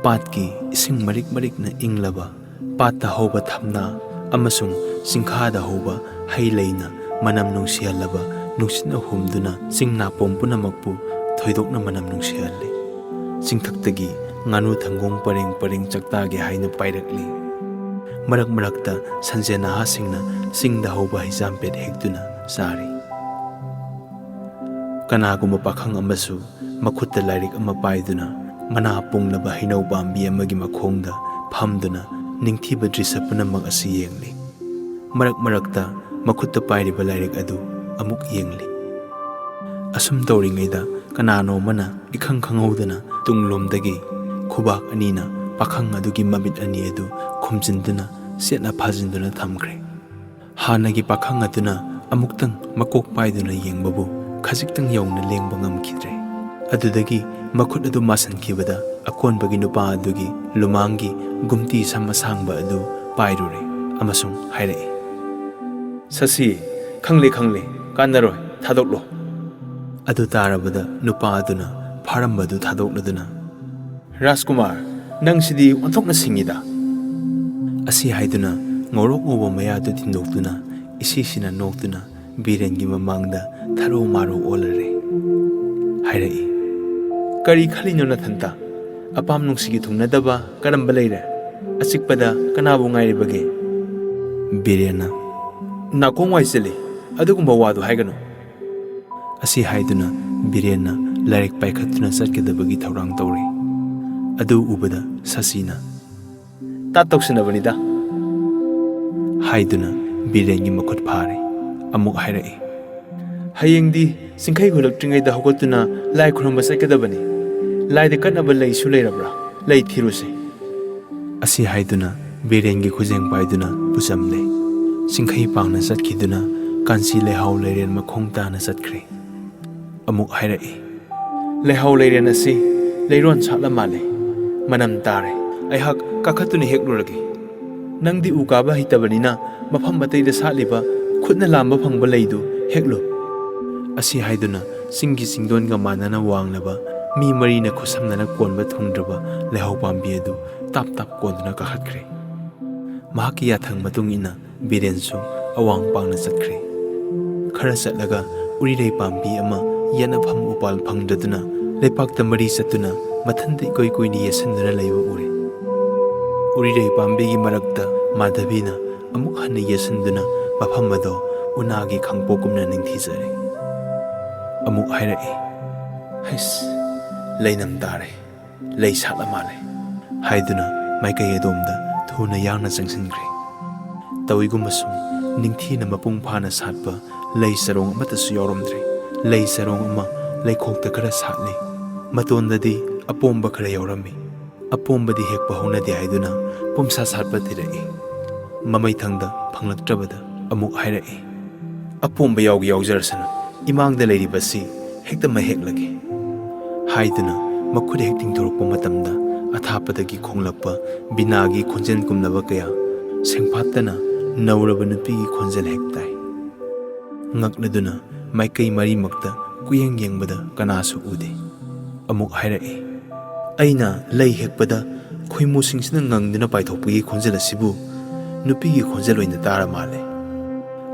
ꯄꯥꯠꯀꯤ ꯏꯁꯤꯡ ꯃꯔꯤꯛ ꯃꯔꯤꯛꯅ ꯏꯪꯂꯕ, ꯄꯥꯠꯇ ꯍꯧꯕ ꯊꯝꯅꯥ ꯑꯃꯁꯨꯡ ꯆꯤꯡꯈꯥꯗ ꯍꯧꯕ ꯍꯩ ꯂꯩꯅ ꯃꯅꯝ ꯅꯨꯡꯁꯤꯍꯜꯂꯕ ꯅꯨꯡꯁꯤꯠꯅ ꯍꯨꯝꯗꯨꯅ ꯆꯤꯡ ꯅꯥꯄꯣꯝ ꯄꯨꯝꯅꯃꯛꯄꯨ ꯊꯣꯏꯗꯣꯛꯅ ꯃꯅꯝ ꯅꯨꯡꯁꯤꯍꯜꯂꯤ꯫ ꯆꯤꯡꯊꯛꯇꯒꯤ ꯉꯥꯅꯨ ꯊꯪꯒꯣꯡ ꯄꯔꯦꯡ ꯄꯔꯦꯡ ꯆꯥꯛꯇꯥꯒꯦ ꯍꯥꯏꯅ ꯄꯥꯏꯔꯛꯂꯤ꯫ ꯃꯔꯛ ꯃꯔꯛꯇ ꯁꯟꯖꯦꯟ ꯅꯍꯥꯁꯤꯡꯅ ꯆꯤꯡꯗ ꯍꯧꯕ ꯍꯩꯖꯥꯝꯄꯦꯠ ꯍꯦꯛꯇꯨꯅ ꯆꯥꯔꯤ꯫ ꯀꯅꯥꯒꯨꯝꯕ ꯄꯥꯈꯪ ꯑꯃꯁꯨ ꯃꯈꯨꯠꯇ ꯂꯥꯏꯔꯤꯛ ꯑꯃ ꯄꯥꯏꯗꯨꯅ ꯃꯅꯥ ꯄꯨꯡꯂꯕ ꯍꯩꯅꯧ ꯄꯥꯝꯕꯤ ꯑꯃꯒꯤ ꯃꯈꯣꯡꯗ ꯐꯝꯗꯨꯅ ꯅꯤꯡꯊꯤꯕ ꯗ꯭ꯔꯤꯁ꯭ꯌ ꯄꯨꯝꯅꯃꯛ ꯑꯁꯤ ꯌꯦꯡꯂꯤ꯫ ꯃꯔꯛ ꯃꯔꯛꯇ ꯃꯈꯨꯠꯇ ꯄꯥꯏꯔꯤꯕ ꯂꯥꯏꯔꯤꯛ ꯑꯗꯨ ꯑꯃꯨꯛ ꯌꯦꯡꯂꯤ꯫ ꯑꯁꯨꯝ ꯇꯧꯔꯤꯉꯩꯗ ꯀꯅꯥꯅꯣꯃꯅ ꯏꯈꯪ ꯈꯪꯍꯧꯗꯅ ꯇꯨꯡꯂꯣꯝꯗꯒꯤ ꯈꯨꯕꯥꯛ ꯑꯅꯤꯅ ꯄꯥꯈꯪ ꯑꯗꯨꯒꯤ ꯃꯃꯤꯠ ꯑꯅꯤ ꯑꯗꯨ ꯈꯨꯝꯖꯤꯟꯗꯨꯅ ꯆꯦꯠꯅ ꯐꯥꯖꯤꯟꯗꯨꯅ ꯊꯝꯈ꯭ꯔꯦ꯫ ꯍꯥꯟꯅꯒꯤ ꯄꯥꯈꯪ ꯑꯗꯨꯅ ꯑꯃꯨꯛꯇꯪ ꯃꯀꯣꯛ ꯄꯥꯏꯗꯨꯅ ꯌꯦꯡꯕꯕꯨ ꯈꯖꯤꯛꯇꯪ ꯌꯧꯅ ꯂꯦꯡꯕ ꯉꯝꯈꯤꯗ꯭ꯔꯦ꯫ ꯑꯗꯨꯗꯒꯤ ꯃꯈꯨꯠ ꯑꯗꯨ ꯃꯥꯁꯟꯈꯤꯕꯗ ꯑꯀꯣꯟꯕꯒꯤ ꯅꯨꯄꯥ ꯑꯗꯨꯒꯤ ꯂꯨꯃꯥꯡꯒꯤ ꯒꯨꯝꯇꯤ ꯁꯝ ꯑꯁꯥꯡꯕ ꯑꯗꯨ ꯄꯥꯏꯔꯨꯔꯦ ꯑꯃꯁꯨꯡ ꯍꯥꯏꯔꯛꯏ, "ꯁꯁꯤ, "ꯈꯪꯂꯦ, ꯈꯪꯂꯦ, ꯀꯥꯟꯅꯔꯣꯏ, ꯊꯥꯗꯣꯛꯂꯣ꯫" ꯑꯗꯨ ꯇꯥꯔꯕꯗ ꯅꯨꯄꯥ ꯑꯗꯨꯅ ꯐꯥꯔꯝꯕꯗꯨ ꯊꯥꯗꯣꯛꯂꯗꯨꯅ, "ꯔꯥꯖꯀꯨꯃꯥꯔ, ꯅꯪꯁꯤꯗꯤ ꯑꯣꯟꯊꯣꯛꯅ ꯁꯤꯡꯉꯤꯗ!" ꯑꯁꯤ ꯍꯥꯏꯗꯨꯅ ꯉꯧꯔꯣꯛ ꯉꯧꯕ ꯃꯌꯥꯗꯨ ꯊꯤꯟꯗꯣꯛꯇꯨꯅ ꯏꯁꯤꯁꯤꯅ ꯅꯣꯛꯇꯨꯅ ꯕꯤꯔꯦꯟꯒꯤ ꯃꯃꯥꯡꯗ ꯊꯔꯣ ꯃꯥꯔꯣ ꯑꯣꯜꯂꯔꯦ꯫ ꯍꯥꯏꯔꯛꯏ, "ꯀꯔꯤ ꯈꯜꯂꯤꯅꯣ ꯅꯊꯟꯇ? ꯑꯄꯥꯝ ꯅꯨꯡꯁꯤꯒꯤ ꯊꯨꯡꯅꯗꯕ ꯀꯔꯝꯕ ꯂꯩꯔꯦ? ꯑꯆꯤꯛꯄꯗ ꯀꯅꯥꯕꯨ ꯉꯥꯏꯔꯤꯕꯒꯦ?" ꯕꯤꯔꯦꯟꯅ, "ꯅꯥꯀꯣꯡ ꯋꯥꯏꯁꯤꯜꯂꯤ, ꯑꯗꯨꯒꯨꯝꯕ ꯋꯥꯗꯨ ꯍꯥꯏꯒꯅꯨ꯫" ꯑꯁꯤ ꯍꯥꯏꯗꯨꯅ ꯕꯤꯔꯦꯟꯅ ꯂꯥꯏꯔꯤꯛ ꯄꯥꯏꯈꯠꯇꯨꯅ ꯆꯠꯀꯗꯕꯒꯤ ꯊꯧꯔꯥꯡ ꯇꯧꯔꯤ꯫ ꯑꯗꯨ ꯎꯕꯗ ꯁꯁꯤꯅ, "ꯇꯥꯠ ꯇꯧꯁꯤꯟꯅꯕꯅꯤꯗ" ꯍꯥꯏꯗꯨꯅ ꯕꯤꯔꯦꯟꯒꯤ ꯃꯈꯨꯠ ꯐꯥꯔꯦ꯫ ꯑꯃꯨꯛ ꯍꯥꯏꯔꯛꯏ, "ꯍꯌꯦꯡꯗꯤ ꯆꯤꯡꯈꯩ ꯍꯨꯜꯂꯛꯇ꯭ꯔꯤꯉꯩꯗ ꯍꯧꯒꯠꯇꯨꯅ ꯂꯥꯏ ꯈꯨꯔꯨꯝꯕ ꯆꯠꯀꯗꯕꯅꯤ꯫ ꯂꯥꯏꯗ ꯀꯠꯅꯕ ꯂꯩꯁꯨ ꯂꯩꯔꯕ꯭ꯔꯥ? ꯂꯩ ꯊꯤꯔꯨꯁꯦ꯫" ꯑꯁꯤ ꯍꯥꯏꯗꯨꯅ ꯕꯤꯔꯦꯟꯒꯤ ꯈꯨꯖꯦꯡ ꯄꯥꯏꯗꯨꯅ ꯄꯨꯆꯝꯂꯦ꯫ ꯆꯤꯡꯈꯩ ꯄꯥꯡꯅ ꯆꯠꯈꯤꯗꯨꯅ ꯀꯥꯟꯆꯤ ꯂꯩꯍꯥꯎ ꯂꯩꯔꯦꯟ ꯃꯈꯣꯡ ꯇꯥꯅ ꯆꯠꯈ꯭ꯔꯦ꯫ ꯑꯃꯨꯛ ꯍꯥꯏꯔꯛꯏ, "ꯂꯩꯍꯥꯎ ꯂꯩꯔꯦꯟ ꯑꯁꯤ ꯂꯩꯔꯣꯟ ꯁꯥꯠꯂ ꯃꯥꯜꯂꯦ꯫ ꯃꯅꯝ ꯇꯥꯔꯦ꯫ ꯑꯩꯍꯥꯛ ꯀꯥꯈꯠꯇꯨꯅ ꯍꯦꯛꯂꯨꯔꯒꯦ꯫ ꯅꯪꯗꯤ ꯎ ꯀꯥꯕ ꯍꯩꯇꯕꯅꯤꯅ ꯃꯐꯝ ꯑꯇꯩꯗ ꯁꯥꯠꯂꯤꯕ ꯈꯨꯠꯅ ꯂꯥꯝꯕ ꯐꯪꯕ ꯂꯩꯗꯨ ꯍꯦꯛꯂꯨ꯫" ꯑꯁꯤ ꯍꯥꯏꯗꯨꯅ ꯆꯤꯡꯒꯤ ꯆꯤꯡꯗꯣꯟꯒ ꯃꯥꯟꯅꯅ ꯋꯥꯡꯂꯕ ꯃꯤ ꯃꯔꯤꯅ ꯈꯨꯠꯁꯝꯅꯅ ꯀꯣꯟꯕ ꯊꯨꯡꯗ꯭ꯔꯕ ꯂꯩꯍꯥꯎ ꯄꯥꯝꯕꯤ ꯑꯗꯨ ꯇꯥꯞ ꯇꯥꯞ ꯀꯣꯟꯗꯨꯅ ꯀꯥꯈꯠꯈ꯭ꯔꯦ꯫ ꯃꯍꯥꯛꯀꯤ ꯌꯥꯊꯪ ꯃꯇꯨꯡ ꯏꯟꯅ ꯕꯤꯔꯦꯟꯁꯨ ꯑꯋꯥꯡ ꯄꯥꯡꯅ ꯆꯠꯈ꯭ꯔꯦ꯫ ꯈꯔ ꯆꯠꯂꯒ ꯎꯔꯤꯔꯩ ꯄꯥꯝꯕꯤ ꯑꯃ ꯌꯦꯠꯅꯐꯝ ꯎꯄꯥꯜ ꯐꯪꯗꯗꯨꯅ ꯂꯩꯄꯥꯛꯇ ꯃꯔꯤ ꯆꯠꯇꯨꯅ ꯃꯊꯟꯇ ꯏꯀꯣꯏ ꯀꯣꯏꯅ ꯌꯦꯠꯁꯤꯟꯗꯨꯅ ꯂꯩꯕ ꯎꯔꯦ꯫ ꯎꯔꯤꯔꯩ ꯄꯥꯝꯕꯤꯒꯤ ꯃꯔꯛꯇ ꯃꯥꯙꯕꯤꯅ ꯑꯃꯨꯛ ꯍꯟꯅ ꯌꯦꯠꯁꯤꯟꯗꯨꯅ ꯃꯐꯝ ꯑꯗꯣ ꯎꯅꯥꯒꯤ ꯈꯥꯡꯄꯣꯛꯀꯨꯝꯅ ꯅꯤꯡꯊꯤꯖꯔꯦ꯫ ꯑꯃꯨꯛ ꯍꯥꯏꯔꯛꯏ, "ꯍꯩꯁ, ꯂꯩꯅꯝ ꯇꯥꯔꯦ꯫ ꯂꯩ ꯁꯥꯠꯂ ꯃꯥꯜꯂꯦ" ꯍꯥꯏꯗꯨꯅ ꯃꯥꯏꯀꯩ ꯑꯗꯣꯝꯗ ꯊꯨꯅ ꯌꯥꯡꯅ ꯆꯪꯁꯤꯟꯈ꯭ꯔꯦ꯫ ꯇꯧꯏꯒꯨꯝꯕꯁꯨꯡ ꯅꯤꯡꯊꯤꯅ ꯃꯄꯨꯡ ꯐꯥꯅ ꯁꯥꯠꯄ ꯂꯩ ꯆꯔꯣꯡ ꯑꯃꯠꯇꯁꯨ ꯌꯥꯎꯔꯝꯗ꯭ꯔꯦ꯫ ꯂꯩ ꯆꯔꯣꯡ ꯑꯃ ꯂꯩꯈꯣꯛꯇ ꯈꯔ ꯁꯥꯠꯂꯤ꯫ ꯃꯇꯣꯟꯗꯗꯤ ꯑꯄꯣꯝꯕ ꯈꯔ ꯌꯥꯎꯔꯝꯃꯤ꯫ ꯑꯄꯣꯝꯕꯗꯤ ꯍꯦꯛꯄ ꯍꯧꯅꯗꯦ ꯍꯥꯏꯗꯨꯅ ꯄꯨꯝꯁꯥ ꯁꯥꯠꯄ ꯊꯤꯔꯛꯏ꯫ ꯃꯃꯩꯊꯪꯗ ꯐꯪꯂꯛꯇ꯭ꯔꯕꯗ ꯑꯃꯨꯛ ꯍꯥꯏꯔꯛꯏ, "ꯑꯄꯣꯝꯕ ꯌꯥꯎꯒꯦ ꯌꯥꯎꯖꯔꯁꯅꯨ, ꯏꯃꯥꯡꯗ ꯂꯩꯔꯤꯕꯁꯤ ꯍꯦꯛꯇ ꯃꯍꯦꯛꯂꯒꯦ" ꯍꯥꯏꯗꯨꯅ ꯃꯈꯨꯠ ꯍꯦꯛ ꯇꯤꯡꯊꯣꯔꯛꯄ ꯃꯇꯝꯗ ꯑꯊꯥꯞꯄꯗꯒꯤ ꯈꯣꯡꯂꯛꯄ ꯕꯤꯅꯥꯒꯤ ꯈꯣꯟꯖꯦꯜ ꯀꯨꯝꯂꯕ ꯀꯌꯥ, ꯁꯦꯡꯐꯥꯠꯇꯅ ꯅꯧꯔꯕ ꯅꯨꯄꯤꯒꯤ ꯈꯣꯟꯖꯦꯜ ꯍꯦꯛ ꯇꯥꯏ꯫ ꯉꯛꯂꯗꯨꯅ ꯃꯥꯏꯀꯩ ꯃꯔꯤꯃꯛꯇ ꯀꯨꯌꯦꯡ ꯌꯦꯡꯕꯗ ꯀꯅꯥꯁꯨ ꯎꯗꯦ꯫ ꯑꯃꯨꯛ ꯍꯥꯏꯔꯛꯏ, "ꯑꯩꯅ ꯂꯩ ꯍꯦꯛꯄꯗ ꯈꯣꯏꯃꯨꯁꯤꯡꯁꯤꯅ ꯉꯪꯗꯨꯅ ꯄꯥꯏꯊꯣꯛꯄꯒꯤ ꯈꯣꯟꯖꯦꯜ ꯑꯁꯤꯕꯨ ꯅꯨꯄꯤꯒꯤ ꯈꯣꯟꯖꯦꯜ ꯑꯣꯏꯅ ꯇꯥꯔ ꯃꯥꯜꯂꯦ"꯫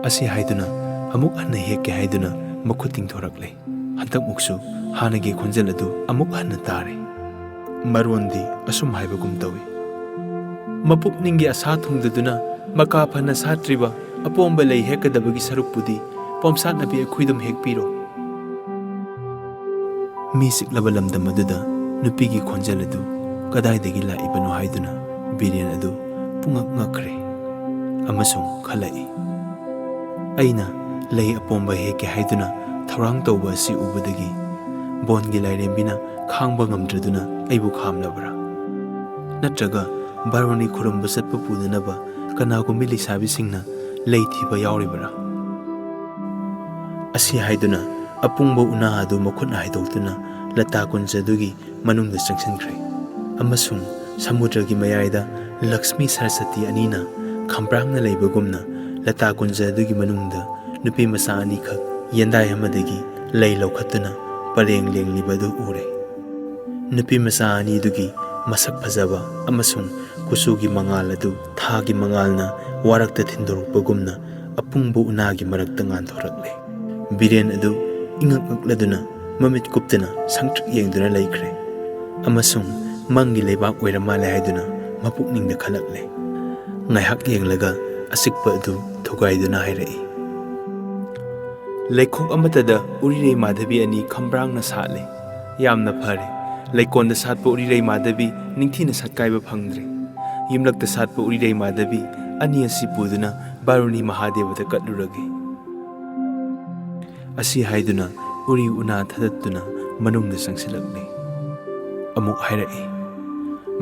ꯑꯁꯤ ꯍꯥꯏꯗꯨꯅ ꯑꯃꯨꯛ ꯍꯟꯅ ꯍꯦꯛꯀꯦ ꯍꯥꯏꯗꯨꯅ ꯃꯈꯨꯠ ꯇꯤꯡꯊꯣꯔꯛꯂꯦ꯫ ꯍꯟꯗꯛꯃꯨꯛꯁꯨ ꯍꯥꯟꯅꯒꯤ ꯈꯣꯟꯖꯦꯜ ꯑꯗꯨ ꯑꯃꯨꯛ ꯍꯟꯅ ꯇꯥꯔꯦ꯫ ꯃꯔꯣꯟꯗꯤ ꯑꯁꯨꯝ ꯍꯥꯏꯕꯒꯨꯝ ꯇꯧꯏ, "ꯃꯄꯨꯛꯅꯤꯡꯒꯤ ꯑꯁꯥ ꯊꯨꯡꯗꯗꯨꯅ ꯃꯀꯥ ꯐꯅ ꯁꯥꯠꯇ꯭ꯔꯤꯕ ꯑꯄꯣꯝꯕ ꯂꯩ ꯍꯦꯛꯀꯗꯕꯒꯤ ꯁꯔꯨꯛꯄꯨꯗꯤ ꯄꯣꯝꯁꯥꯠ ꯅꯥꯄꯤ ꯑꯩꯈꯣꯏꯗꯨꯝ ꯍꯦꯛꯄꯤꯔꯣ"꯫ ꯃꯤ ꯆꯤꯛꯂꯕ ꯂꯝꯗꯝ ꯑꯗꯨꯗ ꯅꯨꯄꯤꯒꯤ ꯈꯣꯟꯖꯦꯜ ꯑꯗꯨ ꯀꯗꯥꯏꯗꯒꯤ ꯂꯥꯛꯏꯕꯅꯣ ꯍꯥꯏꯗꯨꯅ ꯕꯤꯔꯦꯟ ꯑꯗꯨ ꯄꯨꯡꯉꯛ ꯉꯛꯈ꯭ꯔꯦ ꯑꯃꯁꯨꯡ ꯈꯜꯂꯛꯏ, "ꯑꯩꯅ ꯂꯩ ꯑꯄꯣꯝꯕ ꯍꯦꯛꯀꯦ ꯍꯥꯏꯗꯨꯅ ꯊꯧꯔꯥꯡ ꯇꯧꯕ ꯑꯁꯤ ꯎꯕꯗꯒꯤ ꯕꯣꯟꯒꯤ ꯂꯥꯏꯔꯦꯝꯕꯤꯅ ꯈꯥꯡꯕ ꯉꯝꯗ꯭ꯔꯗꯨꯅ ꯑꯩꯕꯨ ꯈꯥꯝꯂꯕ꯭ꯔꯥ? ꯅꯠꯇ꯭ꯔꯒ ꯕꯥꯔꯨꯅꯤ ꯈꯨꯔꯨꯝꯕ ꯆꯠꯄ ꯄꯨꯗꯅꯕ ꯀꯅꯥꯒꯨꯝꯕꯤ ꯂꯩꯁꯥꯕꯤꯁꯤꯡꯅ ꯂꯩ ꯊꯤꯕ ꯌꯥꯎꯔꯤꯕꯔꯥ?" ꯑꯁꯤ ꯍꯥꯏꯗꯨꯅ ꯑꯄꯨꯡꯕ ꯎꯅꯥ ꯑꯗꯨ ꯃꯈꯨꯠꯅ ꯍꯥꯏꯗꯣꯛꯇꯨꯅ ꯂꯇꯥ ꯀꯨꯟꯖ ꯑꯗꯨꯒꯤ ꯃꯅꯨꯡꯗ ꯆꯪꯁꯤꯟꯈ꯭ꯔꯦ ꯑꯃꯁꯨꯡ ꯁꯃꯨꯗ꯭ꯔꯒꯤ ꯃꯌꯥꯏꯗ ꯂꯛꯁꯃꯤ ꯁꯔꯁꯇꯤ ꯑꯅꯤꯅ ꯈꯝꯕ꯭ꯔꯥꯡꯅ ꯂꯩꯕꯒꯨꯝꯅ ꯂꯇꯥ ꯀꯨꯟꯖ ꯑꯗꯨꯒꯤ ꯃꯅꯨꯡꯗ ꯅꯨꯄꯤ ꯃꯆꯥ ꯑꯅꯤꯈꯛ ꯌꯦꯟꯗꯥꯏ ꯑꯃꯗꯒꯤ ꯂꯩ ꯂꯧꯈꯠꯇꯨꯅ ꯄꯔꯦꯡ ꯂꯦꯡꯂꯤꯕ ꯑꯗꯨ ꯎꯔꯦ꯫ ꯅꯨꯄꯤ ꯃꯆꯥ ꯑꯅꯤꯗꯨꯒꯤ ꯃꯁꯛ ꯐꯖꯕ ꯑꯃꯁꯨꯡ ꯀꯨꯆꯨꯒꯤ ꯃꯉꯥꯜ ꯑꯗꯨ ꯊꯥꯒꯤ ꯃꯉꯥꯜꯅ ꯋꯥꯔꯛꯇ ꯊꯤꯟꯗꯣꯔꯛꯄꯒꯨꯝꯅ ꯑꯄꯨꯡꯕ ꯎꯅꯥꯒꯤ ꯃꯔꯛꯇ ꯉꯥꯟꯊꯣꯔꯛꯂꯦ꯫ ꯕꯤꯔꯦꯟ ꯑꯗꯨ ꯏꯉꯛ ꯉꯛꯂꯗꯨꯅ ꯃꯃꯤꯠ ꯀꯨꯞꯇꯅ ꯁꯪꯇ꯭ꯔꯤꯛ ꯌꯦꯡꯗꯨꯅ ꯂꯩꯈ꯭ꯔꯦ ꯑꯃꯁꯨꯡ ꯃꯪꯒꯤ ꯂꯩꯕꯥꯛ ꯑꯣꯏꯔ ꯃꯥꯜꯂꯦ ꯍꯥꯏꯗꯨꯅ ꯃꯄꯨꯛꯅꯤꯡꯗ ꯈꯜꯂꯛꯂꯦ꯫ ꯉꯥꯏꯍꯥꯛ ꯌꯦꯡꯂꯒ ꯑꯆꯤꯛꯄ ꯑꯗꯨ ꯊꯨꯒꯥꯏꯗꯨꯅ ꯍꯥꯏꯔꯛꯏ, "ꯂꯩꯈꯣꯛ ꯑꯃꯠꯇꯗ ꯎꯔꯤꯔꯩ ꯃꯥꯙꯕꯤ ꯑꯅꯤ ꯈꯝꯕ꯭ꯔꯥꯡꯅ ꯁꯥꯠꯂꯦ꯫ ꯌꯥꯝꯅ ꯐꯔꯦ꯫ ꯂꯩꯀꯣꯟꯗ ꯁꯥꯠꯄ ꯎꯔꯤꯔꯩ ꯃꯥꯙꯕꯤ ꯅꯤꯡꯊꯤꯅ ꯁꯠꯀꯥꯏꯕ ꯐꯪꯗ꯭ꯔꯦ꯫ ꯌꯨꯝꯂꯛꯇ ꯁꯥꯠꯄ ꯎꯔꯤꯔꯩ ꯃꯥꯙꯕꯤ ꯑꯅꯤ ꯑꯁꯤ ꯄꯨꯗꯨꯅ ꯕꯥꯔꯨꯅꯤ ꯃꯍꯥꯗꯦꯕꯗ ꯀꯠꯂꯨꯔꯒꯦ"꯫ ꯑꯁꯤ ꯍꯥꯏꯗꯨꯅ ꯎꯔꯤ ꯎꯅꯥ ꯊꯥꯗꯠꯇꯨꯅ ꯃꯅꯨꯡꯗ ꯆꯪꯁꯤꯜꯂꯛꯂꯤ꯫ ꯑꯃꯨꯛ ꯍꯥꯏꯔꯛꯏ,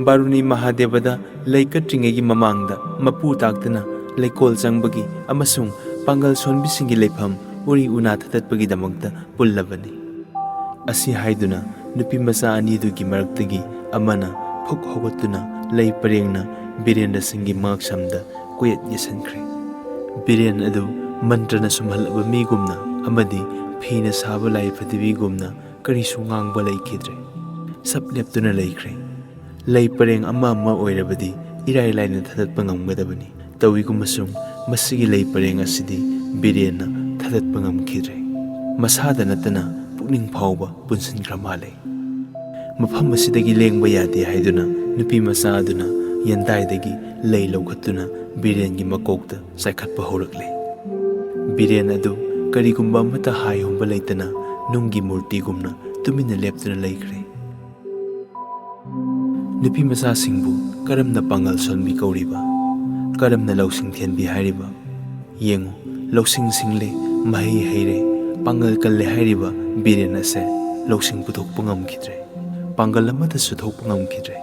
"ꯕꯥꯔꯨꯅꯤ ꯃꯍꯥꯗꯦꯕꯗ ꯂꯩ ꯀꯠꯇ꯭ꯔꯤꯉꯩꯒꯤ ꯃꯃꯥꯡꯗ ꯃꯄꯨ ꯇꯥꯛꯇꯨꯅ ꯂꯩꯀꯣꯜ ꯆꯪꯕꯒꯤ ꯑꯃꯁꯨꯡ ꯄꯥꯡꯒꯜ ꯁꯣꯟꯕꯤꯁꯤꯡꯒꯤ ꯂꯩꯐꯝ ꯎꯔꯤ ꯎꯅꯥ ꯊꯥꯗꯠꯄꯒꯤꯗꯃꯛꯇ ꯄꯨꯜꯂꯕꯅꯤ"꯫ ꯑꯁꯤ ꯍꯥꯏꯗꯨꯅ ꯅꯨꯄꯤ ꯃꯆꯥ ꯑꯅꯤꯗꯨꯒꯤ ꯃꯔꯛꯇꯒꯤ ꯑꯃꯅ ꯐꯨꯛ ꯍꯧꯒꯠꯇꯨꯅ ꯂꯩ ꯄꯔꯦꯡꯅ ꯕꯤꯔꯦꯟꯗ꯭ꯔ ꯁꯤꯡꯒꯤ ꯃꯉꯛꯁꯝꯗ ꯀꯣꯌꯦꯠ ꯌꯦꯠꯁꯤꯟꯈ꯭ꯔꯦ꯫ ꯕꯤꯔꯦꯟ ꯑꯗꯨ ꯃꯟꯇ꯭ꯔꯅ ꯁꯨꯝꯍꯜꯂꯕ ꯃꯤꯒꯨꯝꯅ ꯑꯃꯗꯤ ꯐꯤꯅ ꯁꯥꯕ ꯂꯥꯏ ꯐꯗꯤꯕꯤꯒꯨꯝꯅ ꯀꯔꯤꯁꯨ ꯉꯥꯡꯕ ꯂꯩꯈꯤꯗ꯭ꯔꯦ꯫ ꯁꯞ ꯂꯦꯞꯇꯨꯅ ꯂꯩꯈ꯭ꯔꯦ꯫ ꯂꯩ ꯄꯔꯦꯡ ꯑꯃ ꯑꯃ ꯑꯣꯏꯔꯕꯗꯤ ꯏꯔꯥꯏ ꯂꯥꯏꯅ ꯊꯥꯗꯠꯄ ꯉꯝꯒꯗꯕꯅꯤ꯫ ꯇꯧꯏꯒꯨꯝꯕꯁꯨꯡ ꯃꯁꯤꯒꯤ ꯂꯩ ꯄꯔꯦꯡ ꯑꯁꯤꯗꯤ ꯕꯤꯔꯦꯟꯅ ꯊꯥꯗꯠꯄ ꯉꯝꯈꯤꯗ꯭ꯔꯦ꯫ ꯃꯁꯥꯗ ꯅꯠꯇꯅ ꯄꯨꯛꯅꯤꯡ ꯐꯥꯎꯕ ꯄꯨꯟꯁꯤꯟꯈ꯭ꯔ ꯃꯥꯜꯂꯦ꯫ ꯃꯐꯝ ꯑꯁꯤꯗꯒꯤ ꯂꯦꯡꯕ ꯌꯥꯗꯦ ꯍꯥꯏꯗꯨꯅ ꯅꯨꯄꯤ ꯃꯆꯥ ꯑꯗꯨꯅ ꯌꯦꯟꯗꯥꯏꯗꯒꯤ ꯂꯩ ꯂꯧꯈꯠꯇꯨꯅ ꯕꯤꯔꯦꯟꯒꯤ ꯃꯀꯣꯛꯇ ꯆꯥꯏꯈꯠꯄ ꯍꯧꯔꯛꯂꯦ꯫ ꯕꯤꯔꯦꯟ ꯑꯗꯨ ꯀꯔꯤꯒꯨꯝꯕ ꯑꯃꯠꯇ ꯍꯥꯏꯍꯨꯝꯕ ꯂꯩꯇꯅ ꯅꯨꯡꯒꯤ ꯃꯨꯔꯇꯤꯒꯨꯝꯅ ꯇꯨꯃꯤꯟꯅ ꯂꯦꯞꯇꯨꯅ ꯂꯩꯈ꯭ꯔꯦ꯫ ꯅꯨꯄꯤ ꯃꯆꯥꯁꯤꯡꯕꯨ ꯀꯔꯝꯅ ꯄꯥꯡꯒꯜ ꯁꯣꯟꯕꯤ ꯀꯧꯔꯤꯕ? ꯀꯔꯝꯅ ꯂꯧꯁꯤꯡ ꯊꯦꯟꯕꯤ ꯍꯥꯏꯔꯤꯕ? ꯌꯦꯡꯉꯨ, ꯂꯧꯁꯤꯡ ꯁꯤꯡꯂꯦ, ꯃꯍꯩ ꯍꯩꯔꯦ, ꯄꯥꯡꯒꯜ ꯀꯜꯂꯦ ꯍꯥꯏꯔꯤꯕ ꯕꯤꯔꯦꯟ ꯑꯁꯦ ꯂꯧꯁꯤꯡ ꯄꯨꯊꯣꯛꯄ ꯉꯝꯈꯤꯗ꯭ꯔꯦ꯫ ꯄꯥꯡꯒꯜ ꯑꯃꯠꯇꯁꯨ ꯊꯣꯛꯄ ꯉꯝꯈꯤꯗ꯭ꯔꯦ꯫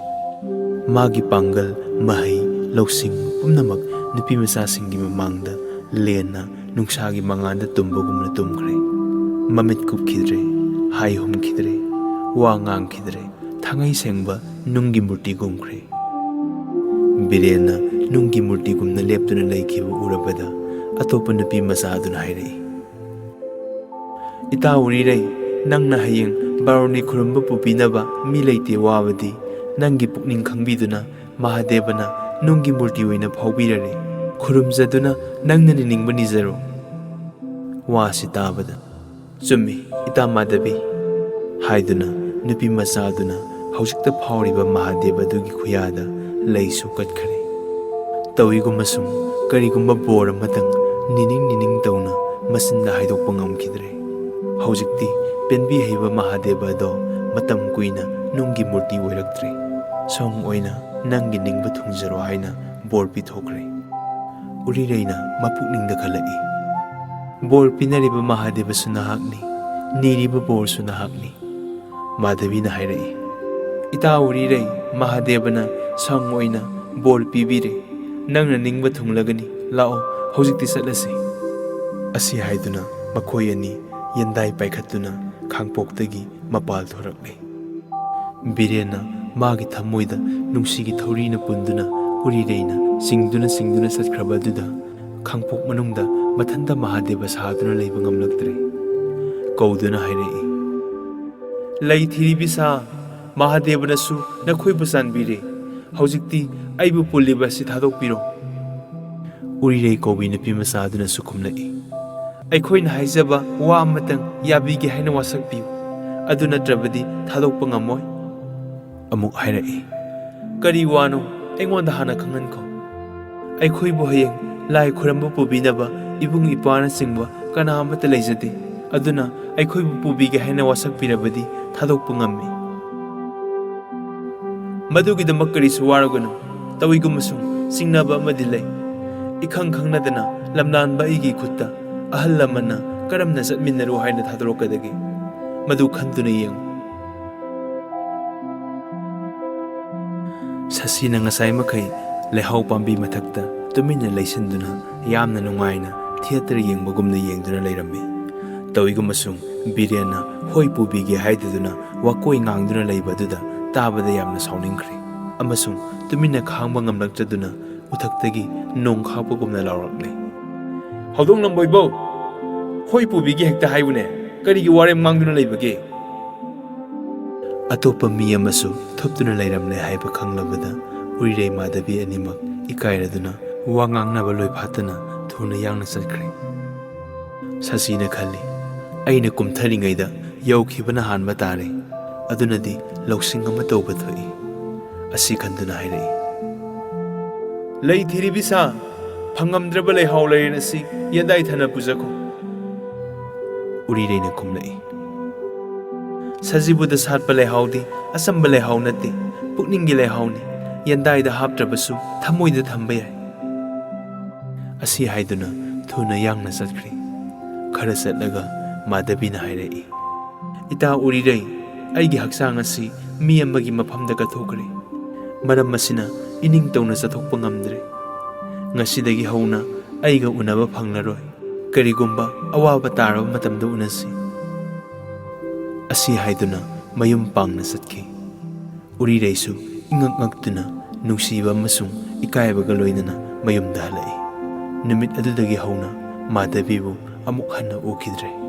ꯃꯥꯒꯤ ꯄꯥꯡꯒꯜ, ꯃꯍꯩ, ꯂꯧꯁꯤꯡ ꯄꯨꯝꯅꯃꯛ ꯅꯨꯄꯤ ꯃꯆꯥꯁꯤꯡꯒꯤ ꯃꯃꯥꯡꯗ ꯂꯦꯟꯅ ꯅꯨꯡꯁꯥꯒꯤ ꯃꯉꯥꯜꯗ ꯇꯨꯝꯕꯒꯨꯝꯅ ꯇꯨꯝꯈ꯭ꯔꯦ꯫ ꯃꯃꯤꯠ ꯀꯨꯞꯈꯤꯗ꯭ꯔꯦ, ꯍꯥꯏ ꯍꯨꯝꯈꯤꯗ꯭ꯔꯦ, ꯋꯥ ꯉꯥꯡꯈꯤꯗ꯭ꯔꯦ, ꯊꯥꯡꯉꯩ ꯁꯦꯡꯕ ꯅꯨꯡꯒꯤ ꯃꯨꯔꯇꯤꯒꯨꯝꯈ꯭ꯔꯦ꯫ ꯕꯤꯔꯦꯟꯅ ꯅꯨꯡꯒꯤ ꯃꯨꯔꯇꯤꯒꯨꯝꯅ ꯂꯦꯞꯇꯨꯅ ꯂꯩꯈꯤꯕ ꯎꯔꯕꯗ ꯑꯇꯣꯞꯄ ꯅꯨꯄꯤ ꯃꯆꯥ ꯑꯗꯨꯅ ꯍꯥꯏꯔꯛꯏ, "ꯏꯇꯥ ꯎꯔꯤꯔꯩ, ꯅꯪꯅ ꯍꯌꯦꯡ ꯕꯥꯔꯨꯅꯤ ꯈꯨꯔꯨꯝꯕ ꯄꯨꯕꯤꯅꯕ ꯃꯤ ꯂꯩꯇꯦ ꯋꯥꯕꯗꯤ, ꯅꯪꯒꯤ ꯄꯨꯛꯅꯤꯡ ꯈꯪꯕꯤꯗꯨꯅ ꯃꯍꯥꯗꯦꯕꯅ ꯅꯨꯡꯒꯤ ꯃꯨꯔꯇꯤ ꯑꯣꯏꯅ ꯐꯥꯎꯕꯤꯔꯔꯦ꯫ ꯈꯨꯔꯨꯝꯖꯗꯨꯅ ꯅꯪꯅ ꯅꯤꯅꯤꯡꯕ ꯅꯤꯖꯔꯣ"꯫ ꯋꯥꯁꯤ ꯇꯥꯕꯗ, "ꯆꯨꯝꯃꯤ, ꯏꯇꯥ ꯃꯥꯙꯕꯤ" ꯍꯥꯏꯗꯨꯅ ꯅꯨꯄꯤ ꯃꯆꯥꯗꯨꯅ ꯍꯧꯖꯤꯛꯇ ꯐꯥꯎꯔꯤꯕ ꯃꯍꯥꯗꯦꯕ ꯑꯗꯨꯒꯤ ꯈꯨꯌꯥꯗ ꯂꯩꯁꯨ ꯀꯠꯈ꯭ꯔꯦ꯫ ꯇꯧꯏꯒꯨꯝꯕꯁꯨꯡ ꯀꯔꯤꯒꯨꯝꯕ ꯕꯣꯔ ꯑꯃꯇꯪ ꯅꯤꯅꯤꯡ ꯅꯤꯅꯤꯡ ꯇꯧꯅ ꯃꯆꯤꯟꯗ ꯍꯥꯏꯗꯣꯛꯄ ꯉꯝꯈꯤꯗ꯭ꯔꯦ꯫ ꯍꯧꯖꯤꯛꯇꯤ ꯄꯦꯟꯕꯤ ꯍꯩꯕ ꯃꯍꯥꯗꯦꯕ ꯑꯗꯣ ꯃꯇꯝ ꯀꯨꯏꯅ ꯅꯨꯡꯒꯤ ꯃꯨꯔꯇꯤ ꯑꯣꯏꯔꯛꯇ꯭ꯔꯦ꯫ ꯁꯣꯡ ꯑꯣꯏꯅ ꯅꯪꯒꯤ ꯅꯤꯡꯕ ꯊꯨꯡꯖꯔꯣ ꯍꯥꯏꯅ ꯕꯣꯔ ꯄꯤꯊꯣꯛꯈ꯭ꯔꯦ꯫ ꯎꯔꯤꯔꯩꯅ ꯃꯄꯨꯛꯅꯤꯡꯗ ꯈꯜꯂꯛꯏ, "ꯕꯣꯔ ꯄꯤꯅꯔꯤꯕ ꯃꯍꯥꯗꯦꯕꯁꯨ ꯅꯍꯥꯛꯅꯤ, ꯅꯤꯔꯤꯕ ꯕꯣꯔꯁꯨ ꯅꯍꯥꯛꯅꯤ"꯫ ꯃꯥꯙꯕꯤꯅ ꯍꯥꯏꯔꯛꯏ, "ꯏꯇꯥ ꯎꯔꯤꯔꯩ, ꯃꯍꯥꯗꯦꯕꯅ ꯁꯪ ꯑꯣꯏꯅ ꯕꯣꯔ ꯄꯤꯕꯤꯔꯦ꯫ ꯅꯪꯅ ꯅꯤꯡꯕ ꯊꯨꯡꯂꯒꯅꯤ꯫ ꯂꯥꯛꯑꯣ, ꯍꯧꯖꯤꯛꯇꯤ ꯆꯠꯂꯁꯤ"꯫ ꯑꯁꯤ ꯍꯥꯏꯗꯨꯅ ꯃꯈꯣꯏ ꯑꯅꯤ ꯌꯦꯟꯗꯥꯏ ꯄꯥꯏꯈꯠꯇꯨꯅ ꯈꯥꯡꯄꯣꯛꯇꯒꯤ ꯃꯄꯥꯜ ꯊꯣꯔꯛꯂꯦ꯫ ꯕꯤꯔꯦꯟꯅ ꯃꯥꯒꯤ ꯊꯃꯣꯏꯗ ꯅꯨꯡꯁꯤꯒꯤ ꯊꯧꯔꯤꯅ ꯄꯨꯟꯗꯨꯅ ꯎꯔꯤꯔꯩꯅ ꯆꯤꯡꯗꯨꯅ ꯆꯤꯡꯗꯨꯅ ꯆꯠꯈ꯭ꯔꯕ ꯑꯗꯨꯗ ꯈꯥꯡꯄꯣꯛ ꯃꯅꯨꯡꯗ ꯃꯊꯟꯇ ꯃꯍꯥꯗꯦꯕ ꯁꯥꯗꯨꯅ ꯂꯩꯕ ꯉꯝꯂꯛꯇ꯭ꯔꯦ꯫ ꯀꯧꯗꯨꯅ ꯍꯥꯏꯔꯛꯏ, "ꯂꯩ ꯊꯤꯔꯤꯕꯤ ꯁꯥ, ꯃꯍꯥꯗꯦꯕꯅꯁꯨ ꯅꯈꯣꯏꯕꯨ ꯆꯥꯟꯕꯤꯔꯦ꯫ ꯍꯧꯖꯤꯛꯇꯤ ꯑꯩꯕꯨ ꯄꯨꯜꯂꯤꯕ ꯑꯁꯤ ꯊꯥꯗꯣꯛꯄꯤꯔꯣ꯫" ꯎꯔꯤꯔꯩ ꯀꯧꯕꯤ ꯅꯨꯄꯤ ꯃꯆꯥ ꯑꯗꯨꯅꯁꯨ ꯈꯨꯝꯂꯛꯏ, "ꯑꯩꯈꯣꯏꯅ ꯍꯥꯏꯖꯕ ꯋꯥ ꯑꯃꯇꯪ ꯌꯥꯕꯤꯒꯦ ꯍꯥꯏꯅ ꯋꯥꯁꯛꯄꯤꯌꯨ, ꯑꯗꯨ ꯅꯠꯇ꯭ꯔꯕꯗꯤ ꯊꯥꯗꯣꯛꯄ ꯉꯝꯃꯣꯏ꯫" ꯑꯃꯨꯛ ꯍꯥꯏꯔꯛꯏ, "ꯀꯔꯤ ꯋꯥꯅꯣ? ꯑꯩꯉꯣꯟꯗ ꯍꯥꯟꯅ ꯈꯪꯍꯟꯈꯣ꯫ ꯑꯩꯈꯣꯏꯕꯨ ꯍꯌꯦꯡ ꯂꯥꯏ ꯈꯨꯔꯝꯕ ꯄꯨꯕꯤꯅꯕ ꯏꯕꯨꯡ ꯏꯄ꯭ꯋꯥꯅꯆꯤꯡꯕ ꯀꯅꯥ ꯑꯃꯠꯇ ꯂꯩꯖꯗꯦ꯫ ꯑꯗꯨꯅ ꯑꯩꯈꯣꯏꯕꯨ ꯄꯨꯕꯤꯒꯦ ꯍꯥꯏꯅ ꯋꯥꯁꯛꯄꯤꯔꯕꯗꯤ ꯊꯥꯗꯣꯛꯄ ꯉꯝꯃꯤ꯫ ꯃꯗꯨꯒꯤꯗꯃꯛ ꯀꯔꯤꯁꯨ ꯋꯥꯔꯨꯒꯅꯨ꯫ ꯇꯧꯏꯒꯨꯝꯕꯁꯨꯡ ꯆꯤꯡꯅꯕ ꯑꯃꯗꯤ ꯂꯩ꯫ ꯏꯈꯪ ꯈꯪꯅꯗꯅ ꯂꯝꯂꯥꯟꯕ ꯑꯩꯒꯤ ꯈꯨꯠꯇ ꯑꯍꯜ ꯂꯃꯟꯅ ꯀꯔꯝꯅ ꯆꯠꯃꯤꯟꯅꯔꯨ ꯍꯥꯏꯅ ꯊꯥꯗꯣꯔꯛꯀꯗꯒꯦ? ꯃꯗꯨ ꯈꯟꯗꯨꯅ ꯌꯦꯡꯉꯨ꯫" ꯁꯁꯤꯅ ꯉꯁꯥꯏ ꯃꯈꯩ ꯂꯩꯍꯥꯎ ꯄꯥꯝꯕꯤ ꯃꯊꯛꯇ ꯇꯨꯃꯤꯟꯅ ꯂꯩꯁꯤꯟꯗꯨꯅ ꯌꯥꯝꯅ ꯅꯨꯡꯉꯥꯏꯅ ꯊꯤꯌꯦꯇꯔ ꯌꯦꯡꯕꯒꯨꯝꯅ ꯌꯦꯡꯗꯨꯅ ꯂꯩꯔꯝꯃꯤ꯫ ꯇꯧꯏꯒꯨꯝꯕꯁꯨꯡ ꯕꯤꯔꯦꯟꯅ "ꯍꯣꯏ ꯄꯨꯕꯤꯒꯦ" ꯍꯥꯏꯗꯗꯨꯅ ꯋꯥꯀꯣꯏ ꯉꯥꯡꯗꯨꯅ ꯂꯩꯕ ꯑꯗꯨꯗ ꯇꯥꯕꯗ ꯌꯥꯝꯅ ꯁꯥꯎꯅꯤꯡꯈ꯭ꯔꯦ ꯑꯃꯁꯨꯡ ꯇꯨꯃꯤꯟꯅ ꯈꯥꯡꯕ ꯉꯝꯂꯛꯇꯗꯨꯅ ꯎꯊꯛꯇꯒꯤ ꯅꯣꯡ ꯈꯥꯛꯄꯒꯨꯝꯅ ꯂꯥꯎꯔꯛꯂꯦ, "ꯍꯧꯗꯣꯡ ꯂꯝꯕꯣꯏꯕꯧ, ꯍꯣꯏ ꯄꯨꯕꯤꯒꯦ ꯍꯦꯛꯇ ꯍꯥꯏꯕꯅꯦ, ꯀꯔꯤꯒꯤ ꯋꯥꯔꯦꯝ ꯉꯥꯡꯗꯨꯅ ꯂꯩꯕꯒꯦ?" ꯑꯇꯣꯞꯄ ꯃꯤ ꯑꯃꯁꯨ ꯊꯨꯞꯇꯨꯅ ꯂꯩꯔꯝꯂꯦ ꯍꯥꯏꯕ ꯈꯪꯂꯕꯗ ꯎꯔꯤꯔꯩ ꯃꯥꯙꯕꯤ ꯑꯅꯤꯃꯛ ꯏꯀꯥꯏꯔꯗꯨꯅ ꯋꯥ ꯉꯥꯡꯅꯕ ꯂꯣꯏꯐꯥꯠꯇꯅ ꯊꯨꯅ ꯌꯥꯡꯅ ꯆꯠꯈ꯭ꯔꯦ꯫ ꯁꯁꯤꯅ ꯈꯜꯂꯤ, "ꯑꯩꯅ ꯀꯨꯝꯊꯔꯤꯉꯩꯗ ꯌꯧꯈꯤꯕꯅ ꯍꯥꯟꯕ ꯇꯥꯔꯦ, ꯑꯗꯨꯅꯗꯤ ꯂꯧꯁꯤꯡ ꯑꯃ ꯇꯧꯕ ꯊꯣꯛꯏ꯫" ꯑꯁꯤ ꯈꯟꯗꯨꯅ ꯍꯥꯏꯔꯛꯏ, "ꯂꯩ ꯊꯤꯔꯤꯕꯤ ꯁꯥ, ꯐꯪꯉꯝꯗ꯭ꯔꯕ ꯂꯩꯍꯥꯎ ꯂꯩꯔꯦꯟ ꯑꯁꯤ ꯌꯦꯟꯗꯥꯏ ꯊꯅ ꯄꯨꯖꯈꯣ꯫" ꯎꯔꯤꯔꯩꯅ ꯈꯨꯝꯂꯛꯏ, "ꯁꯖꯤꯕꯨꯗ ꯁꯥꯠꯄ ꯂꯩꯍꯥꯎꯗꯤ ꯑꯆꯝꯕ ꯂꯩꯍꯥꯎ ꯅꯠꯇꯦ, ꯄꯨꯛꯅꯤꯡꯒꯤ ꯂꯩꯍꯥꯎꯅꯤ꯫ ꯌꯦꯟꯗꯥꯏꯗ ꯍꯥꯞꯇ꯭ꯔꯕꯁꯨ ꯊꯃꯣꯏꯗ ꯊꯝꯕ ꯌꯥꯏ꯫" ꯑꯁꯤ ꯍꯥꯏꯗꯨꯅ ꯊꯨꯅ ꯌꯥꯡꯅ ꯆꯠꯈ꯭ꯔꯦ꯫ ꯈꯔ ꯆꯠꯂꯒ ꯃꯥꯙꯕꯤꯅ ꯍꯥꯏꯔꯛꯏ, "ꯏꯇꯥ ꯎꯔꯤꯔꯩ, ꯑꯩꯒꯤ ꯍꯛꯆꯥꯡ ꯑꯁꯤ ꯃꯤ ꯑꯃꯒꯤ ꯃꯐꯝꯗ ꯀꯠꯊꯣꯛꯈ꯭ꯔꯦ꯫ ꯃꯔꯝ ꯑꯁꯤꯅ ꯏꯅꯤꯡ ꯇꯧꯅ ꯆꯠꯊꯣꯛꯄ ꯉꯝꯗ꯭ꯔꯦ꯫ ꯉꯁꯤꯗꯒꯤ ꯍꯧꯅ ꯑꯩꯒ ꯎꯅꯕ ꯐꯪꯂꯔꯣꯏ꯫ ꯀꯔꯤꯒꯨꯝꯕ ꯑꯋꯥꯕ ꯇꯥꯔꯕ ꯃꯇꯝꯗ ꯎꯅꯁꯤ꯫" ꯑꯁꯤ ꯍꯥꯏꯗꯨꯅ ꯃꯌꯨꯝ ꯄꯥꯡꯅ ꯆꯠꯈꯤ꯫ ꯎꯔꯤꯔꯩꯁꯨ ꯏꯉꯛ ꯉꯛꯇꯨꯅ ꯅꯨꯡꯁꯤꯕ ꯑꯃꯁꯨꯡ ꯏꯀꯥꯏꯕꯒ ꯂꯣꯏꯅꯅ ꯃꯌꯨꯝꯗ ꯍꯜꯂꯛꯏ꯫ ꯅꯨꯃꯤꯠ ꯑꯗꯨꯗꯒꯤ ꯍꯧꯅ ꯃꯥꯙꯕꯤꯕꯨ ꯑꯃꯨꯛ ꯍꯟꯅ ꯎꯈꯤꯗ꯭ꯔꯦ꯫